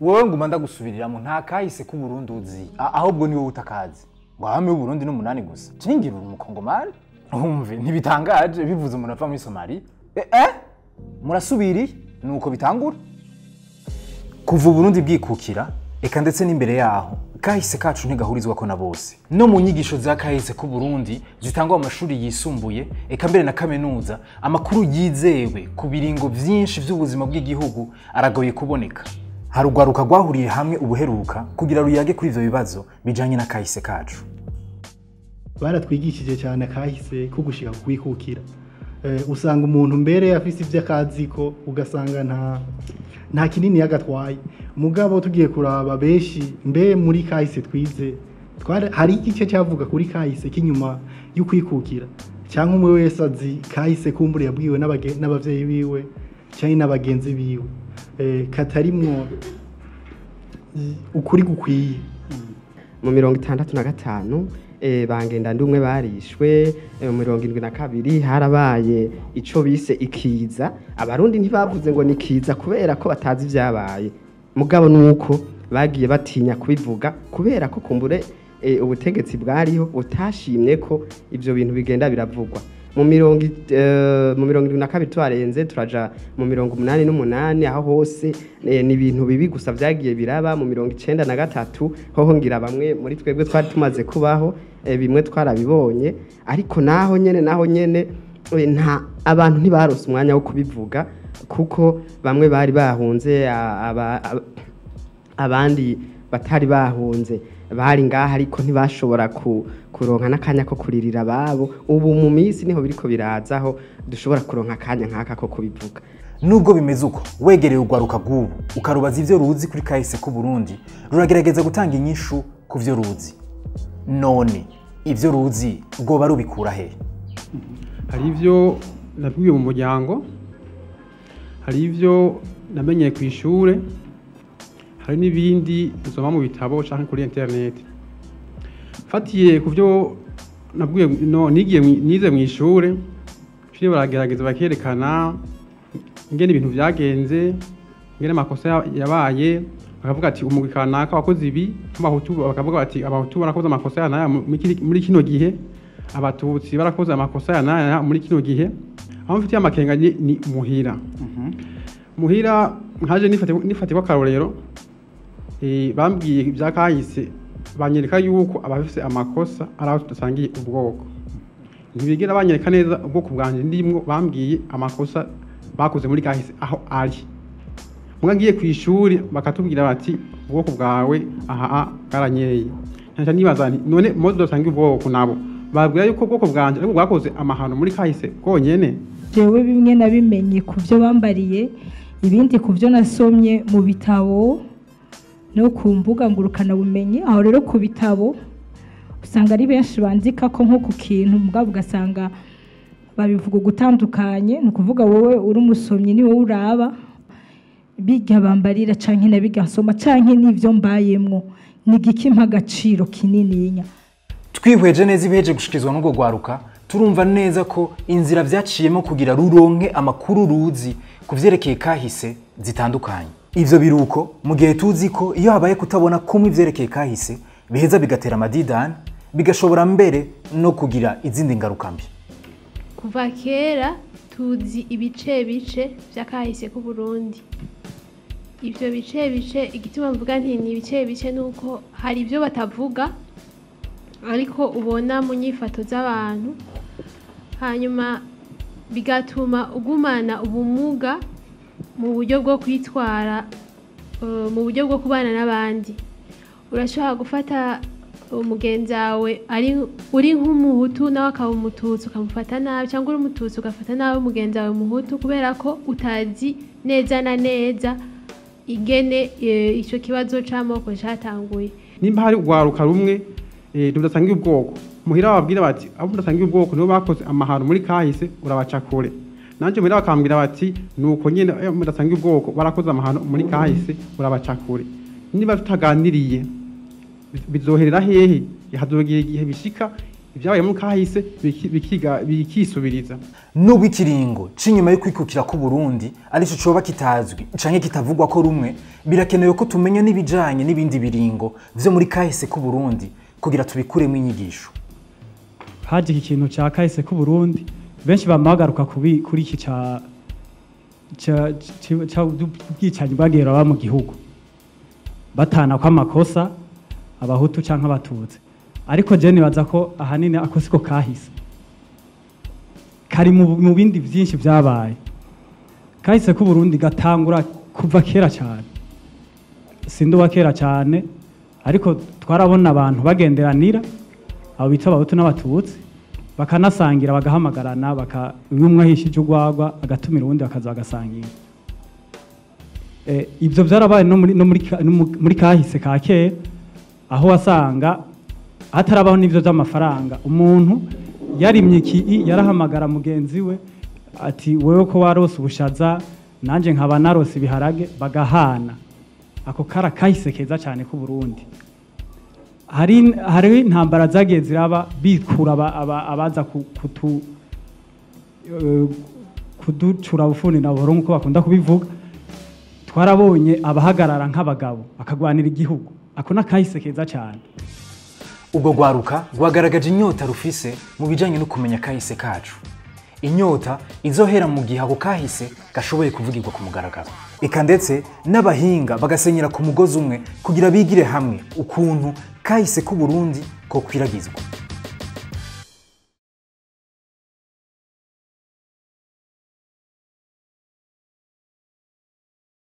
Wowe nguma ndagusubiriramo, nta kahise k'u Burundi uzi, ahubwo ni wowe utakazi. Ngo abami b'u Burundi n'umunani gusa. Cingira uri umukongomani? Umve, ntibitangaje bivuze umuntu ava muri Somalia. Murasubiriye nuko bitangura. Kuva Burundi bwikukira, eka ndetse n'imbere yaho, kahise kacu ntigahurizwako na bose. No mu nyigisho za kahise k'u Burundi zitangwa mu mashuri yisumbuye, eka mbere na kaminuza, amakuru yizewe ku biringo vyinshi vy'ubuzima bw'igihugu aragoye kuboneka. Hari urwaruka rwahuriye hamwe ubuheruka kugira ruyage kuri ivyo bibazo bijanye na kahise kacu. Baratwigishije cyane kahise ko gushika kwikukira. Usanga umuntu mbere afise ivyo akazi ko ugasanga nta kinini yagatwaye. Mugabo tugiye kuraba benshi mbe muri kahise twize hari igice cyavuga kuri kahise kinyuma y'ukwikukira, cyangwa umwe wese azi kahise kumbure yabwiwe n'abavyeyi biwe cyangwa n'abagenzi biwe, katarimwo ukuri gukwiye. Mu 65 bangenda ndumwe barishwe, mu 72 harabaye ico bise ikiza. Abarundi ntibavuze ngo nikiza kubera ko batazi ivyabaye, mugabo nuko bagiye batinya kubivuga kubera ko kumbure ubutegetsi bwariho utashimye ko ivyo bintu bigenda biravugwa. Mu 72 twarenze turaja mu 88, aho hose ni ibintu bibi gusa vyagiye biraba. Mu 93 hoho ngira bamwe muri twebwe twari tumaze kubaho, bimwe twarabibonye, ariko naho nyene nta abantu ntibarose umwanya wo kubivuga kuko bamwe bari bahunze, abandi batari bahunze bari ngaha, ariko ntibashobora kuronka n'akanya ko kuririra ababo. Ubu mu minsi niho biriko birazaho dushobora kuronka akanya nk'aka ko kubivuga. Nubwo bimeze uko, wegereye urwaruka rw'ubu ukarubaza ivyo ruzi kuri kahise k'u Burundi, ruragerageza gutanga inyishu ku vyo ruzi. None ivyo ruzi rwoba rubikura he? Hari ivyo nabwiwe mu muryango, hari ivyo namenyeye kw'ishure, hari n'ibindi nsoma mu bitabo canke kuri internet. Fatiye ku byo nabwiye no nigiye nize mu ishure, shire baragerageza bakerekana ingene ibintu vyagenze, ingene amakosa yabaye, bakavuga ati umugwi kanaka wakoze ibi, abahutu bakavuga bati abahutu barakoze amakosa ya naya muri kino gihe, abatutsi barakoze amakosa ya naya muri kino gihe. Aho mfitiye amakenga ni muhira. Muhira nkaje nifatirwa akarorero, bambwiye ibya kahise, banyereka yuko abafise amakosa ari aho tudasangiye ubwoko. Ntibigera banyereka neza ubwoko bwanje ndimwo, bambwiye amakosa bakoze muri kahise aho ari. Muga ngiye kw'ishuri bakatubwira bati ubwoko bwawe aha bwaranyereye. Nkaca nibaza nti none muze tudasangiye ubwoko nabo babwira yuko ubwoko bwanje ariko bwakoze amahano muri kahise bwonyene. Jewe bimwe nabimenye ku byo bambariye, ibindi ku byo nasomye mu bitabo no ku mbuga ngurukana bumenyi. Aho rero ku bitabo usanga ari benshi bandika ko nko ku kintu, mugabo ugasanga babivuga gutandukanye. Ni ukuvuga wowe uri umusomyi ni wowe uraba bijya bambarira canke nabiga nsoma canke n'ivyo mbayemwo ni igiki mpa agaciro kinininya. Twihweje neza ibiheje gushikirizwa n'urwo rwaruka, turumva neza ko inzira vyaciyemo kugira ruronke amakuru ruzi ku vyerekeye kahise zitandukanye. Ivyo biruko mu gihe tuzi ko iyo habaye kutabona kumwe ivyerekeye kahise biheza bigatera amadidani, bigashobora mbere no kugira izindi ngaruka mbi. Kuva kera tuzi ibice bice vy'akahise k'u Burundi. Ivyo bice bice, igituma mvuga nti ni ibice bice nuko hari ivyo batavuga ariko ubona mu nyifato z'abantu, hanyuma bigatuma ugumana ubumuga mu buryo bwo kwitwara, mu buryo bwo kubana n'abandi. Urashobora gufata umugenzi wawe uri nk'umuhutu nawe akaba umututsi ukamufata nabi, cyangwa uri umututsi ugafata nabi umugenzi wawe umuhutu kubera ko utazi neza na neza ingene ico kibazo c'amoko catanguye. Nimba hari urwaruka rumwe tudasangiye ubwoko, muhira bababwira bati abo mudasangiye ubwoko nibo bakoze amahano muri kahise, urabaca kure. Nanje muhira bakambwira bati nuko nyene mudasangiye ubwoko barakoze amahano muri kahise, urabaca kure. Niba tutaganiriye bizoherera hehe? Hazogira igihe bishika Ibyabaye muri kahise bikiga bikisubiriza. Nubwo ikiringo c'inyuma yo kwikukira k'u Burundi arico coba kitazwi canke kitavugwa ko rumwe, birakenewe ko tumenya n'ibijanye n'ibindi biringo vyo muri kahise k'u Burundi kugira tubikuremo inyigisho. Haje iki kintu ca kahise k'u Burundi, benshi bamagaruka kuri iki ca bwicanyi bwagiye buraba mu gihugu, batana kw'amakosa abahutu canke abatutsi. Ariko je nibaza ko ahanini ako siko kahise, kari mu bindi vyinshi vyabaye. Kahise k'u Burundi gatangura kuva kera cyane, sindi uwa kera cyane, ariko twarabona abantu bagenderanira, abo bita abahutu n'abatutsi, bakanasangira, bagahamagarana, uyu umwe ahishije urwagwa agatumira uwundi bakaza bagasangira. Ibyo byarabaye no muri kahise ka kera, aho wasanga hatarabaho n'ibyo by'amafaranga. Umuntu yarimye iki yarahamagara mugenzi we ati wewe ko warose ubushaza nanjye nkaba narose ibiharage, bagahana. Ako kara kahise keza cyane k'u Burundi. Hari intambara zagiye ziraba bikura abaza kuducura bufuni na buhoro nk'uko bakunda kubivuga. Twarabonye abahagarara nk'abagabo bakagwanira igihugu. Ako nakahise keza cyane. Ubwo rwaruka rwagaragaje inyota rufise mu bijanye no kumenya kahise kacu, inyota izohera mu gihe ako kahise gashoboye kuvugirwa ku mugaragaro, eka ndetse n'abahinga bagasenyera ku mugozi umwe kugira bigire hamwe ukuntu kahise k'u Burundi ko kwiragizwa.